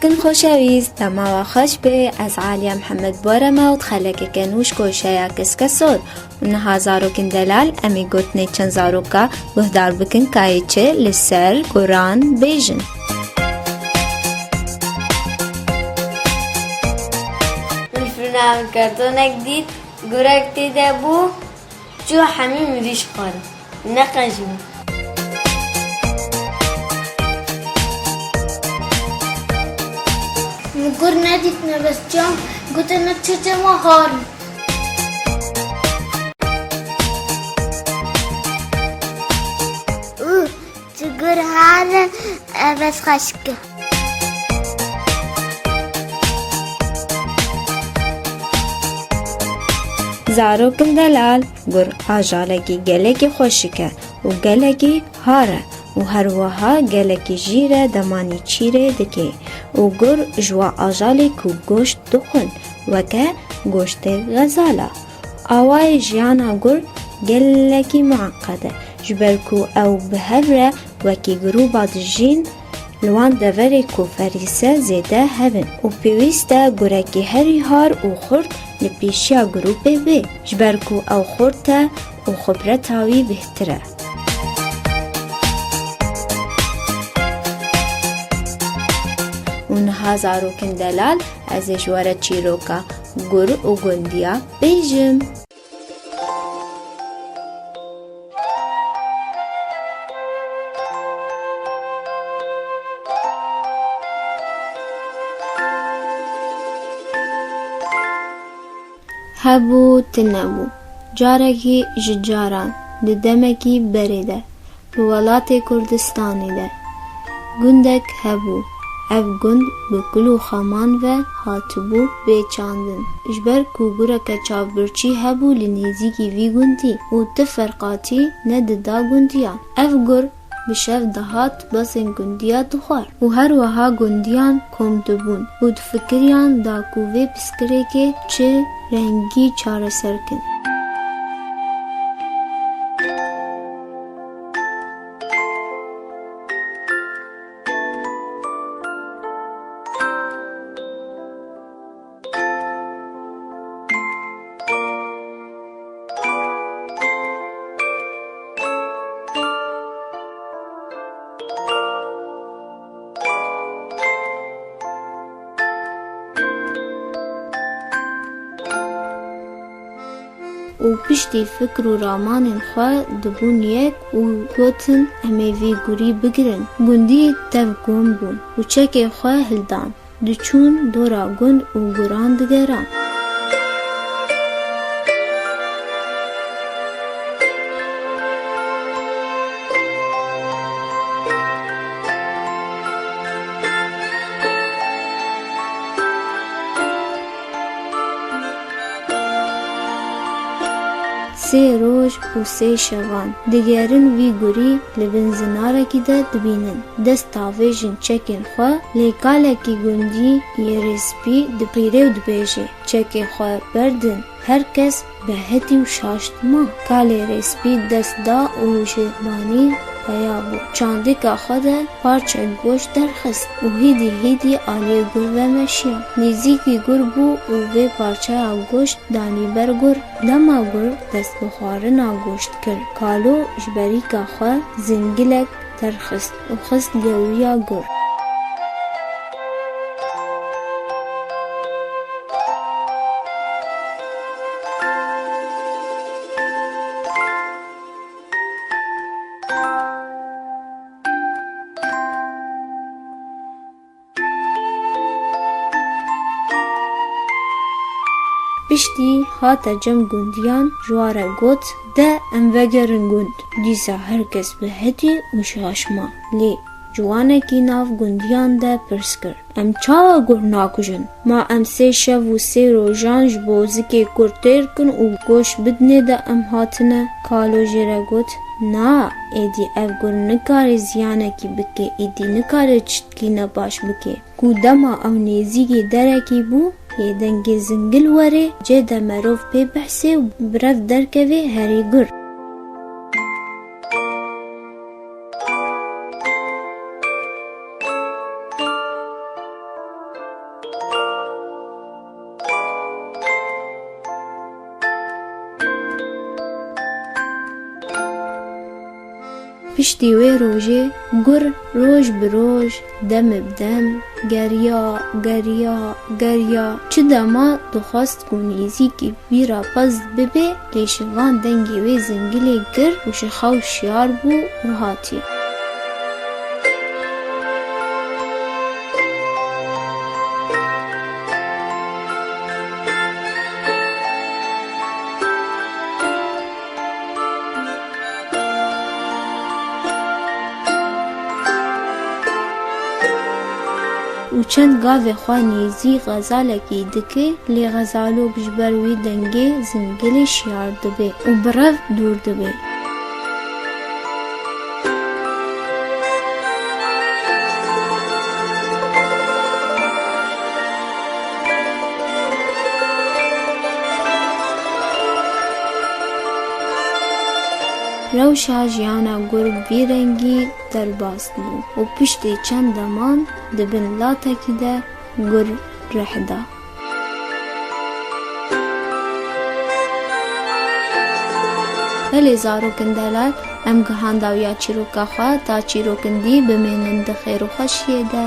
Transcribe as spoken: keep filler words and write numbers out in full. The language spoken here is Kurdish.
Kin xoşewîst, dema we xweş be, ez Aliye Mihemed Borem û di xelekeke nû ji koşeya Kiske Sor. Û niha zarokên delal, em ê gotinê çend zaroka guhdar bikin ka yê çi li ser guran bêjin. Min firna min kartonek dît, gurek tê de bû, çû hemî mirîş xwarin. Neqej bû. Min gur nedîtine, bes çam gotin, çi çema har in. Û çi gur har in, e, bes xweşik e. Zarokên delal, gur ajalekî gelekî xweşik e û gelekî har e û her wiha gelekî jîr e dema nêçîrê dike û gur ji we ajalê ku goşt dixwin weke goştê xezala. Awayê jiyana gur gelekî mueqed e, ji ber ku ew bi hev re wekî grûba dijîn, li wan deverê ku ferîse zêde hev in û pêwîst e gurekî herî har û xurt li pêşiya grûpê bê, ji ber ku ew xurt e û xubreta wî bêhtir e. Û niha zarokên delal, ez ê ji we re çîroka gur û gundiya bêjim. Hebû, tune bû. Carekî ji caran, di demekî berê de, li welatê Kurdistanê de gundek hebû. Ev gund bi kul û xeman ve hatibû vêçandin. Ji ber ku gureke çavbirçî hebû li nêzîkî vî gundî û ti ferqatî nedida gundiyan. Ev gur bi şev dihat bezên gundiya dixwar û her wiha gundiyan kom dibûn û difikiriyan da ku vê pirsgirêkê çi rengî çareser kin. Û piştî fikr û ramanên xwe dibûn yek û gotin, em ê vî gurî bigirin. Gundî tev kom bûn û çekê xwe hildan. Diçûn dora gund û guran digeran. Sê roj û sê şevan digerin vî gurî li bin zinarekî de dibînin. Dest davêjin çekên xwe, lê kalekî gundî yê rêspî diqîre û dibêje, çekê xwe berdin. Her kes bi hetî û şaş dima. Kalê rêspî dest da û ji banî peya bû. Çandika xwe de parçek goşt derxist û hîdî hîdî aliyê gur ve meşiya. Nêzîkî gur bû û vê parçeya goşt danî ber gur. Dema gur dest bi xwarina goşt kir, kalo ji berîka xwe zingilek derxist û xist gewriya gur. Piştî hate cem gundiyan, ji wan re got, de em vegerin gund. Dîsa her kes bi hetî û şaş ma. Lê ciwanekî nav gundiyan de pirs kir, em çawa gur nakujin? Ma em sê şev û sê rojan ji bozikê kur têr kin û goşt bidinê de em hatine? Kalo jê re got, na, êdî ev gur nikare ziyanekî bike, êdî nikare tiştkî nebaş bike. Ku dema ew nêzîkî derekî bû, yê dengê zingil were, cê de merov pê behsê û bi rev derkeve herî gur. Piştî wê rojê gur roj bi roj, dem bi dem geriya, geriya, geriya. Çi dema dixwest ku nêzîkî vî re pez bibe, lê ji van dengê wê zingilê kir û ji xew şiyar bû û hatiye. Û çend gavê xwe nêzî xezalekî dike, lê xezalok ji ber wî dengê zingilê şiyar dibe û bi rev dûr dibe. Rewşa jiyana gur bi vî rengî derbas bû û piştî çend deman di bin latekî de gur rih da. Belê zarokên delal, em gihandawiya çîroka xwe, ta çîrokên dî bimînin di xêr û xweşiyê de.